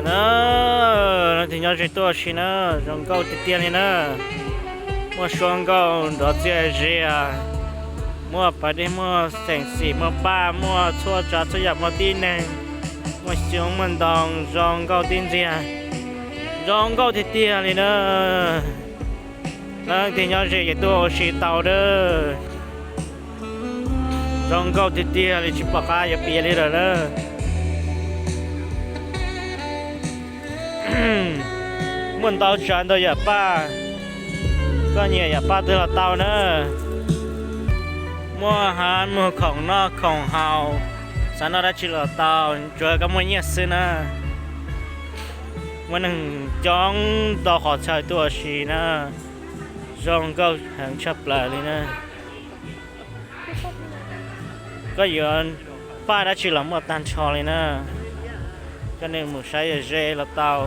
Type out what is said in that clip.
Leej twg nyob ze tuaj ua si na, zoo nkauj tiag tiag li na. Muaj suab nkauj nrov txias zias, muaj pas dej, muaj xeem xim, muaj paj, muaj txhua tsav txhua yam, muaj tib neeg, muaj xyoob muaj ntoo, zoo nkauj tib ntxiag, zoo nkauj tiag tiag li na. Leej twg nyob ze ces tuaj ua si tau dab. Zoo nkauj tiag tiag li tsis pom qab yuav piav li lawm na. Muaj ntau tsav ntau yam paj, koj nyiam yam paj twg los tau na. Muaj hab muag khoom noj khoom haus, xav noj dab tsi los tau, tsuav koj muaj nyiaj xwb na. Muaj neeg coob ntau qhov chaw tuaj ua si na, zoo nkauj heev tshaj plaws li na. Koj yuav paj dab tsi los muaj tag nrho li na. Koj nim mus saib ze los tau.